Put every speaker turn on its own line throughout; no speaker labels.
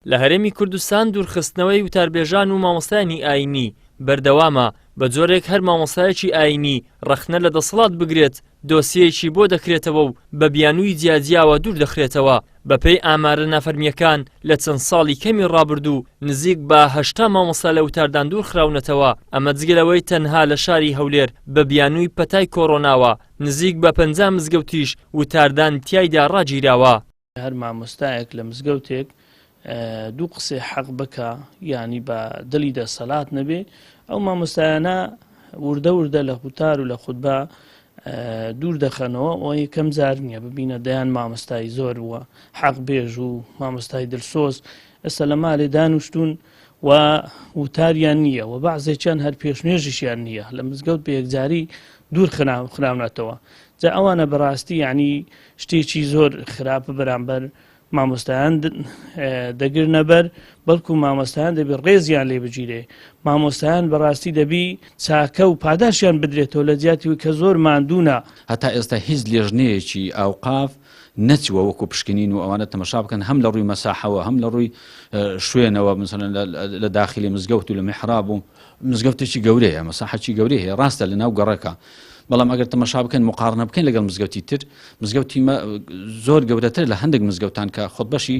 لە هەرێمی کوردستان دوورخستنەوەی وتاربێژان و مامۆستایانی ئایینی بەردەوامە، بە جۆرێک هەر مامۆستایەکی ئایینی ڕەخنە لە دەسەڵات بگرێت دۆسیەیەکی بۆ دەکرێتەوە و بە بیانووی جیاجیاوە دوور دەخرێتەوە. بەپێی ئامارە نافەرمییەکان لە چەند ساڵی کەمی ڕابردوو نزیک بە 80 مامۆستا لە وتاردان دوورخراونەتەوە، ئەمە جگە لەوەی تەنها لە شاری هەولێر بە بیانووی پەتای کۆرۆناوە نزیک بە 50 مزگەوتیش وتاردان تیایدا ڕاگیراوە.
هەر مامۆستایەک لە مزگەوتێک دوو قسەی حەق بکا یانی بە دڵی دەسەلات نەبێ ئەو مامۆستایانە وردە وردە لە وتار و لە خوتبە دوور دەخەنەوە ئەوە یەکەم جار نییە ببینە دەیان مامۆستای زۆر بووە حەق بێژ و مامۆستای دلسۆز ئێستا لە مالێ دانوشتون و وتاریان نییە و بەعزێکیان هەر پێشنوێژیشیان نییە لە مزگەوت بە یەکجاری دوور خراونەتەوە جا ئەوانە بەڕاستی یعنی شتێکی زۆر خراپە بەرامبەر مامۆستایان دەگرنە بەر بەڵکو مامۆستایان دەبی ڕێزیان لێ بگیرێ مامۆستایان بەڕاستی دەبی چاکە و پاداشیان بدرێتەوە لە جیاتی کە زۆر ماندوونە.
هەتا ئێستا هیچ لێژنەیەکی ئاوقاف نەچووە وەکو پشکنین و ئەوانە تەمەشا بکەن هەم لە ڕووی مەساحەوە هەم لە ڕووی شوێنەوە مثلەن لە داخلی مزگەوت و لە میحراب و مزگەوتێکی گەورەیە مەساحەکی گەورەی هەیە ڕاستە لە ناو گەڕەکە بەڵام ئەگەر تەمەشا بکەن مقارنە بکەین لەگەڵ مزگەوتی تر مزگەوتی مە زۆر گەورەتر لە هەندێک مزگەوتان کە خۆتبەشی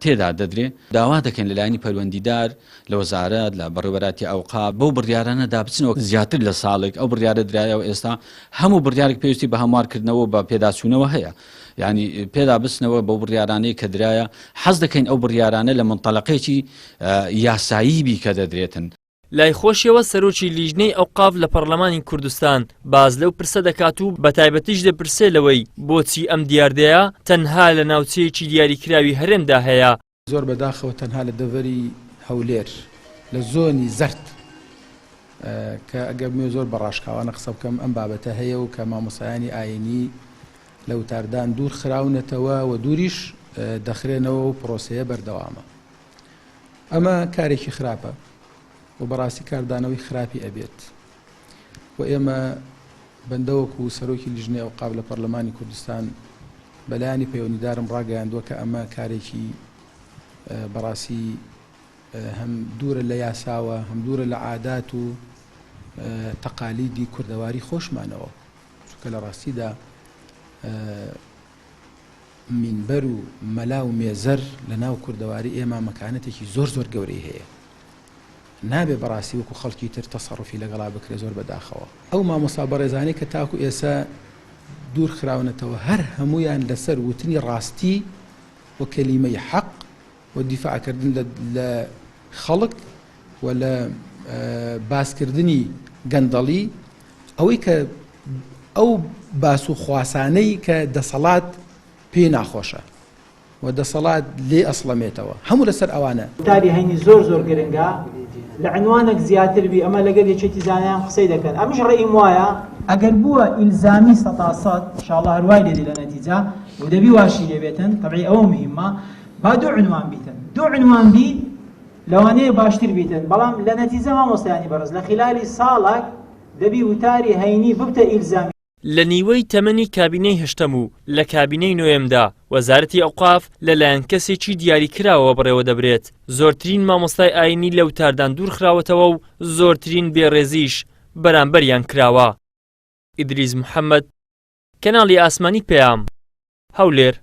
تێدا دەدرێ داوا دەکەین لەلایەنی پەیوەندیدار لە وەزارەت لە بەڕێوەبەراتی ئەوقاف بەو بڕیارانە دا بچنەوە زیاتر لە ساڵێک ئەو بڕیارە درایە و ئێستا هەموو بڕیارێک پێویستی بە هەموارکردنەوە و بە پێداچوونەوە هەیە یعنی پێدا بچنەوە بەو بڕیارانەی کە درایە حەز دەکەین ئەو بڕیارانە لە منتەلەقێکی یاسایی بی کە دەدرێتن.
لای خۆشیەوە سەرۆکی لیژنەی ئەوقاف لە پەڕلەمانی کوردستان باس لەو پرسە دەکات و بەتایبەتیش دەپرسێ لەوەی بۆچی ئەم دیاردەیە تەنها لە ناوچەیەکی دیاریکراوی هەرێمدا هەیە.
زۆر بەداخەوە تەنها لە دەڤەری هەولێر لە زۆنی زەرد کە ئەگەر بمەوێ زۆر بە ڕاشکاوانە قسە بکەم ئەم بابەتە هەیە و کە مامۆستایانی ئاینی لە وتاردان دوور خراونەتەوە و دووریش دەخرێنەوە و پرۆسەیە بەردەوامە. ئەمە کارێکی خراپە و بەڕاستی کاردانەوەی خراپی ئەبێت و ئێمە بەندە وەکو سەرۆکی لیژنەی ئەوقاف لە پەرلەمانی کوردستان بەلایەنی پەیوەندیدارم ڕاگەیاندووە کە ئەمە کارێکی بەڕاستی هەم دوورە لە یاساوە هەم دوورە لە عادات و تەقالیدی کوردەواری خۆشمانەوە چونکە لە ڕاستیدا مینبەر و مەلا و مێزەر لە ناو کوردەواری ئێمە مەکانەتێکی زۆر زۆر گەورەی هەیە نابێ بەڕاستی وەکو خەڵکی تر تەسەڕوفی لەگەڵا بکرێ زۆر بەداخەوە. ئەو مامۆستا بەڕێزانەی کە تاکو ئێسە دوور خراونەتەوە هەر هەموویان لەسەر وتنی ڕاستی و کەلیمەی حەق و دیفاع کردن لە لە خەڵک و لە باسکردنی گەندەڵی ئەوەی کە ئەو باس و خواسانەی کە دەسەڵات پێی ناخۆشە و دەسەڵات لێی ئەسڵەمێتەوە هەموو لەسەر ئەوانە.
وتاری هەینی زۆر زۆر گرنگە لە عنوانێک زیاتر بی ئەمە لەگەل یەکێتی زانایان قسەی دەکەن ئەمش ڕێیم وایە ئەگەر بووە ئیلزامی سەتا سەد ئینشاڵڵا هەر وای لێ دێ لە نەتیجە و دەبی واشی لێ بێتن تەبعی ئەوە مهمە با دوو عنوان بیتن دوو عنوان بی لەوانەیە باشتر بیتن بەڵام لە نەتیجە مامۆستایانی بەڕێز لە خلالی ساڵێک دەبی وتاری هەینی ببتە ئیلزامی.
لە نیوەی تەمەنی کابینەی هەشتەم و لە کابینەی نۆیەمدا وەزارەتی ئەوقاف لەلایەن کەسێکی دیاریکراوەوە بەڕێوەدەبرێت، زۆرترین مامۆستای ئایینی لە وتاردان دوورخراوەتەوە و زۆرترین بێڕێزیش بەرامبەریان کراوە. ئیدریس محەمەد، کەناڵی ئاسمانی پەیام، هەولێر.